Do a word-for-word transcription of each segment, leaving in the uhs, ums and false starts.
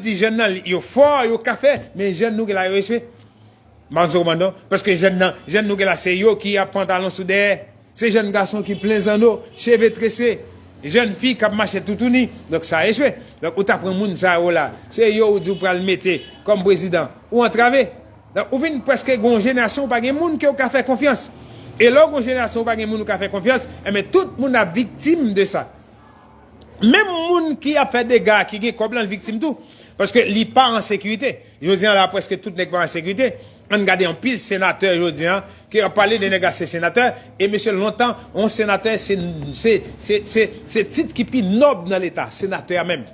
di jèn nan, yo fò, yo ka fè, men jèn nou gen la yo echwe. M pa konn si w konprann non. Paske jèn nan, jèn nou gen la, se yo ki ap pantalon sou dèyè. Se jèn gason ki plen zanno, cheve trese. Jèn fi k ap mache toutouni. Donk sa echwe. Donk ou ta pran moun sa yo la. Se yo ou di w pral mete kòm prezidan. Ou antrave. Donk ou vin prèske gen yon jenerasyon ou pa gen moun ke w ka fè konfyans. E lè w gen yon jenerasyon ou pa gen moun ou ka fè konfyans, enben tout moun ap viktim de sa. Menm moun ki ap fè dega, ki gen kòb lan, l viktim tou. Paske li pa an sekirite. Jodi an la, prèske tout nèg pa an sekirite. Ann gade anpil senatè jodi an, ki ap pale de nèg la se senatè, e mesye lontan, yon senatè se, se, se, se, se tit ki pi nòb nan leta, senatè a menm.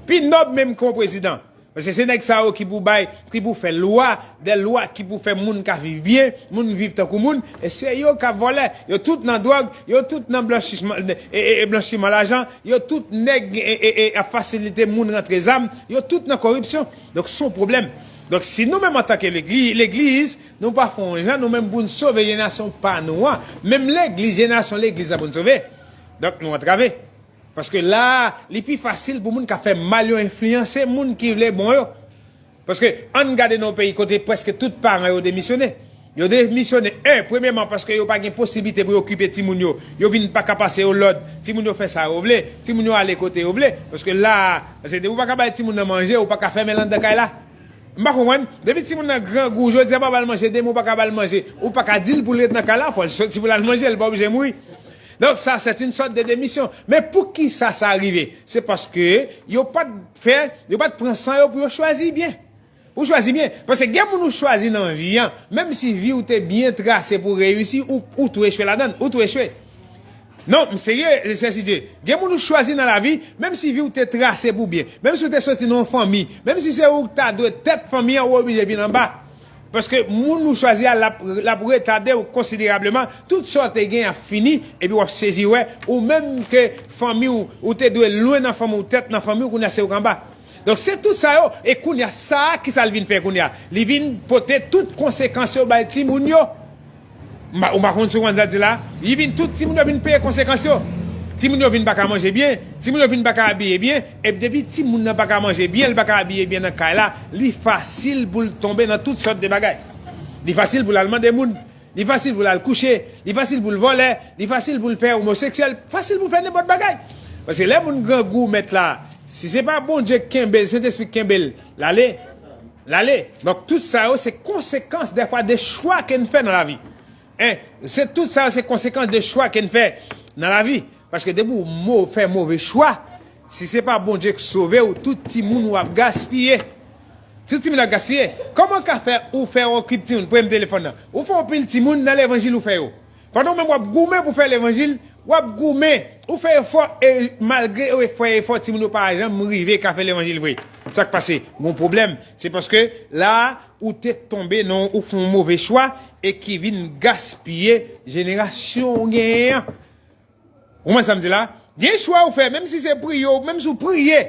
Pi nòb menm ke yon prezidan. Paske se nèg sa yo ki pou bay, ki pou fè lwa, de lwa ki pou fè moun ka viv byen, moun viv tankou moun, e se yo k ap vòlè. Yo tout nan dwòg, yo tout nan blanchisman, e, e, e blanchiman lajan, yo tout nèg e, e, e, ap fasilite moun rantre zam, yo tout nan koripsyon. Donk, se yon pwoblèm. Donk, si nou menm antanke legli-, legliz, nou pa fè yon jan, nou menm pou n sove jenerasyon pa nou an, menm legliz, jenerasyon legliz la pou n sove. Donk, nou antrave. Paske la a, li pi fasil pou moun k ap fè mal yo enfliyanse moun ki vle bon yo. Paske ann gade nan yon peyi kote prèske tout paran yo demisyone. Yo demisyone, en, premyèman, paske yo pa gen posiblite pou yo okipe timoun yo. Yo vin pa ka pase yo lòd. Timoun yo fè sa yo vle. Timoun yo ale kote yo vle. Paske la a, paske depi ou pa ka bay timoun nan manje, ou pa ka fèmen l anndan kay la. M pa konprann. Depi timoun nan grangou, jodi a pa ba l manje, demen ou pa ka ba l manje. Ou pa ka di l pou l ret nan kay la, fò l soti pou l al manje, l pa oblije mouri. Donk, sa, c'est une sorte de démission. Men poukisa sa rive? Se paske yo pa t fè, yo pa t pran san yo pou yo chwazi byen. Pou chwazi byen. Paske gen moun ou chwazi nan vi an, menm si vi w te byen trase pou reyisi, ou, ou tou echwe ladan l, ou tou echwe. Non, m serye, sè Sidye. Gen moun ou chwazi nan lavi, menm si vi w te trase pou byen, menm si w te soti nan yon fanmi, menm si se ou k ta dwe tèt fanmi an, ou oblije vin anba. Paske moun ou chwazi a, l ap, l ap retade w konsiderableman. Tout sa w te gen ap fini, epi w ap sezi wè, ou menm ke fanmi w, ou te dwe lwen nan fanmi w, tèt nan fanmi w, kounye a se ou k anba. Donk, se tout sa yo, e kounye a, sa a, kisa l vin fè kounye a? Li vin pote tout konsekans yo bay timoun yo. M pa, ou pa konn si w konn sa di la? Li vin tout timoun yo vin peye konsekans yo. Timoun yo vin pa ka manje byen, timoun yo vin pa ka abiye byen, epi depi timoun nan pa ka manje byen, li pa ka abiye byen nan kay la, li fasil pou l tonbe nan tout sòt de bagay. Li fasil pou l al mande moun, li fasil pou l al kouche, li fasil pou l vòlè, li fasil pou l fè omoseksyèl, fasil pou l fè nenpòt bagay. Paske lè moun grangou mèt la, si se pa Bondye k kenbe l, Sentespri k kenbe l, l ale. L ale. Donk, tout sa yo, se konsekans dèfwa de chwa ke n fè nan lavi. En, se tout sa yo, se konsekans de chwa ke n fè nan lavi. Paske depi w mo-, fè move chwa, si se pa Bondye k sove w, tout timoun w ap gaspiye. Tout timoun w ap gaspiye. Kòman w ka fè ou fè yon ekip timoun, premye telefòn nan? Ou fè yon pil timoun nan levanjil ou fè yo. Pandan w menm w ap goumen pou fè levanjil, w ap goumen, ou fè efò, e malgre ou fè efò, timoun yo pa janm rive ka fè levanjil vre. Sa k pase? Gon pwoblèm. Se paske la a, ou te tonbe nan, ou fè yon move chwa e ki vin gaspiye jenerasyon ou genyen an. Ou konprann sa m di la? Gen chwa ou fè, menm si se priye, menm si w priye,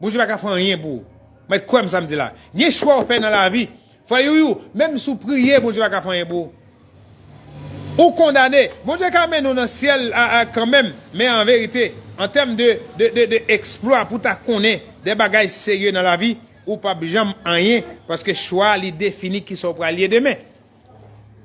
Bondye pa ka fè anyen pou ou. Mèt kwè m sa m di la. Gen chwa ou fè nan lavi. Frè Youyou, menm si w priye, Bondye pa ka fè anyen pou ou. Ou kondane. Bondye ka mennen w nan syèl a, a, kanmenm, men an verite, an tèm de, de, de, de eksplwa pou ta konnen de bagay serye nan lavi, ou p ap janm anyen, paske chwa li defini kisa w pral ye demen.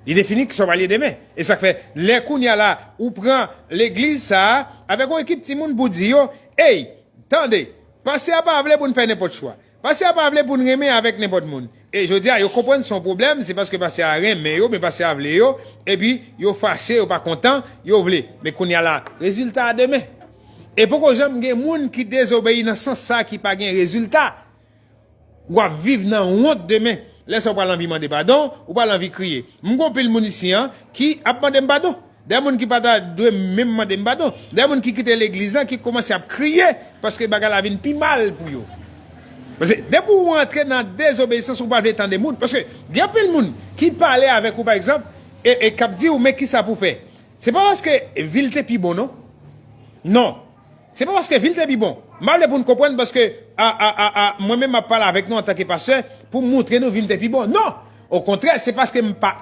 Li defini kisa w pral ye demen. E sa k fè, lè kounye a la, ou pran legliz sa a, avèk yon ekip timoun pou di yo, ey, tande, pastè a pa vle pou n fè nenpòt chwa. Pastè a pa vle pou n renmen avèk nenpòt moun. E jodi a, yo konprann se yon pwoblèm, se paske pastè a renmen yo, men pastè a vle yo, epi yo fache, yo pa kontan, yo vle. Men kounye a la, rezilta a demen. E poko janm gen moun ki dezobeyi nan sans sa ki pa gen rezilta. W ap viv nan wont demen. Lè sa w pral anvi mande padon, ou pral anvi kriye. M gon pil moun isi an ki ap mande m padon. Dèyè moun ki pa ta dwe menm mande m padon. Dèyè moun ki kite legliz lan, ki kòmanse ap kriye paske bagay la vin pi mal pou yo. Paske depi w rantre nan dezobeyisans, ou pa vle tande moun. Paske gen anpil moun ki pale avèk ou, pa egzanp, e, e k ap di w, men kisa pou fè. Se pa paske vi l te pi bon, non. Non. Se pa paske vi l te pi bon. M pa vle pou n konprann paske, a, a, a, a, mwen menm m ap pale avèk nou antanke pastè pou m montre nou vi m te pi bon. Non! Okontrè, se paske m pa